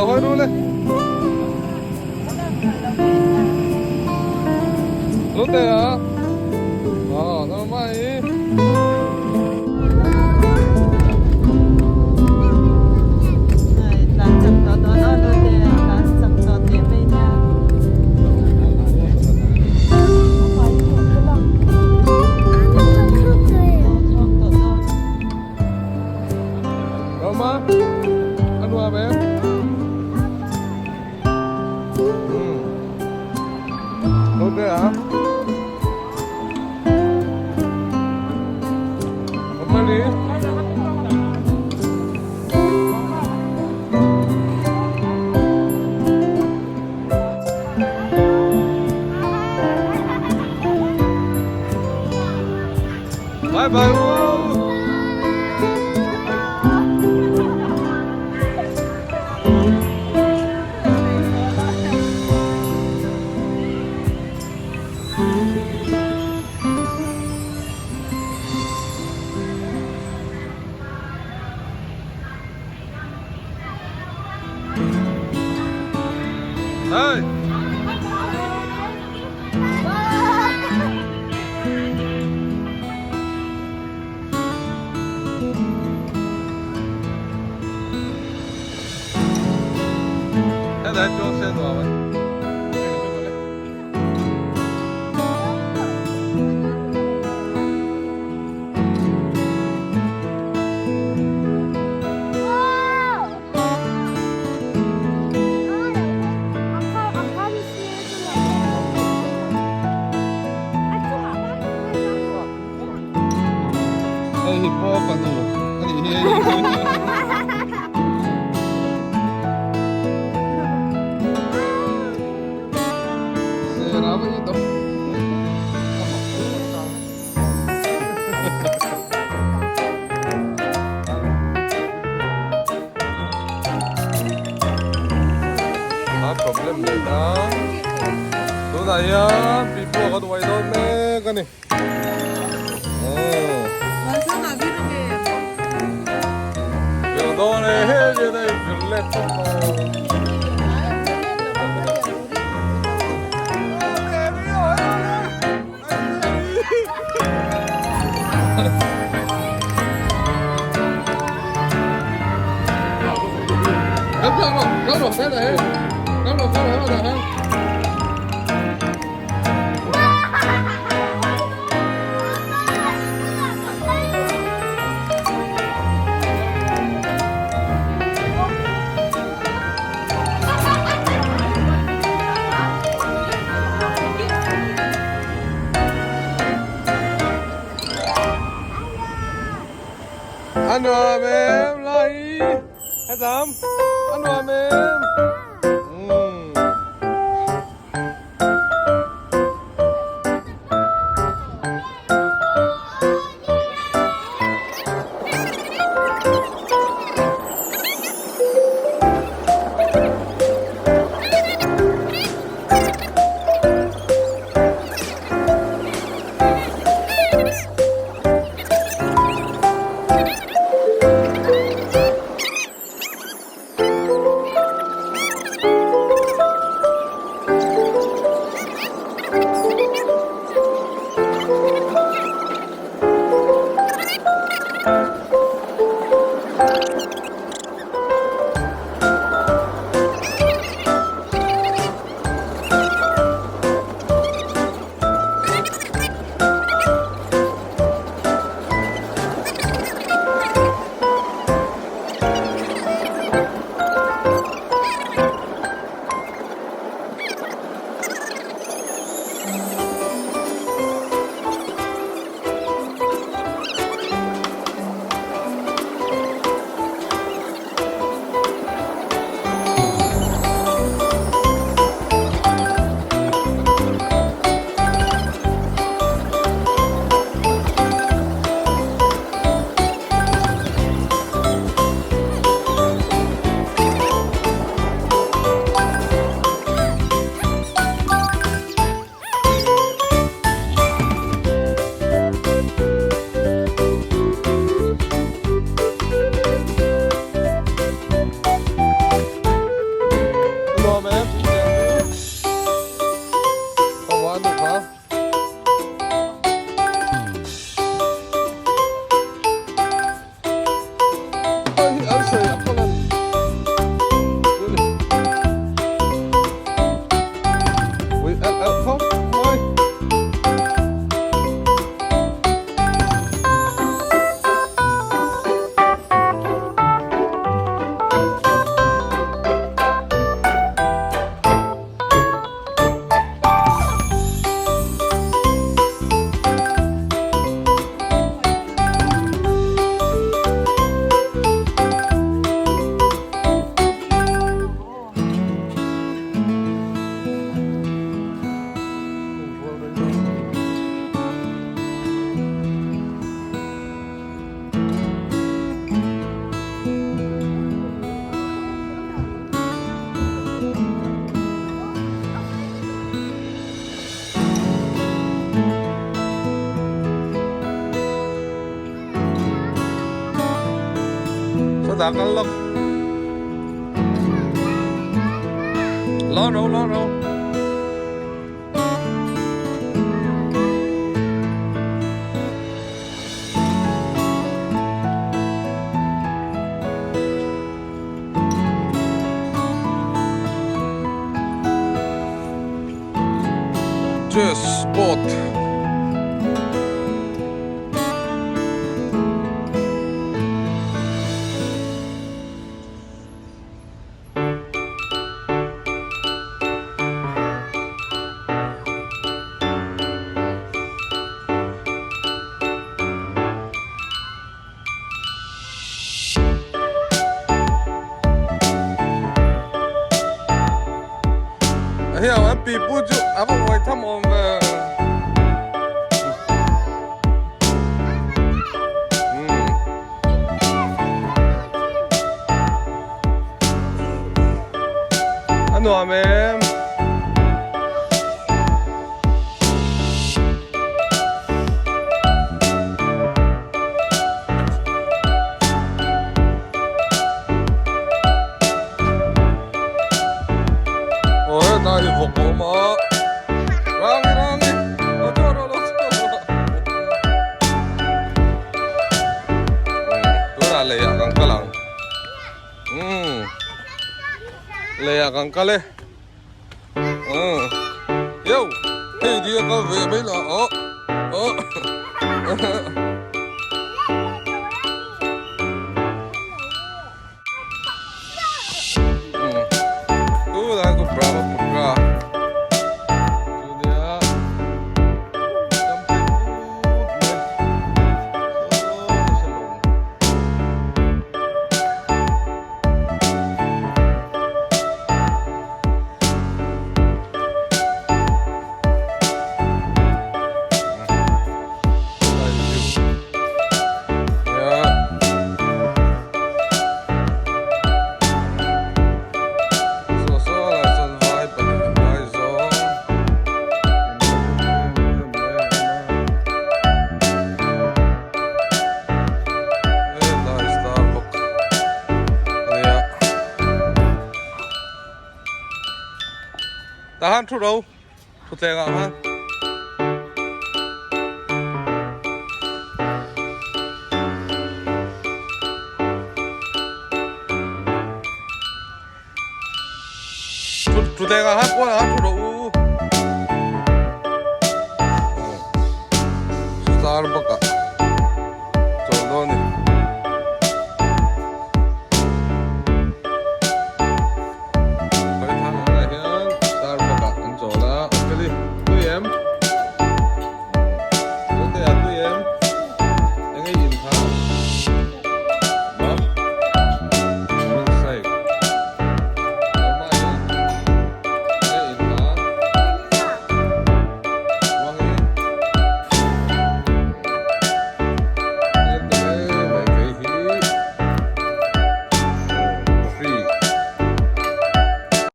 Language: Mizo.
hawi ru le. Lute a. Ờ, nó mai. Tlan chak tawh dawn aw Lute a tlan chak tawh teh mai nia. Roma, a nuam em? Lute a. Mali. Bye bye. Hey. Helai chuan se nuam a. Hei hi pawh fanu a nih hi hei. A problem leh ta tunah hian pipu a kan uai dawn mek a ni Vir dawn e he lian a in vir let tawp lo. A nuam em lai hetam a nuam em umm. Sawtah kal lawk. Lawn ro lawn ro. Chess board. Hei an pipu chu a va uai tham awm ve. A nuam em. Aw hetlai hi vawk a awm a rang i rang i lo chhuak rawh lo chhuak rawh tunah lei ah kan kal ang umm lei ah kan kal e. Yo, hei dia kal ve mai la oh oh. Tu lai ku Brahmaputra chu nia tam phei put mai saw nasa lawng. Tah han thu ro thutthleng ah khan. Thutthleng ah khan kual ah khan thu ro u. Star bawk ah.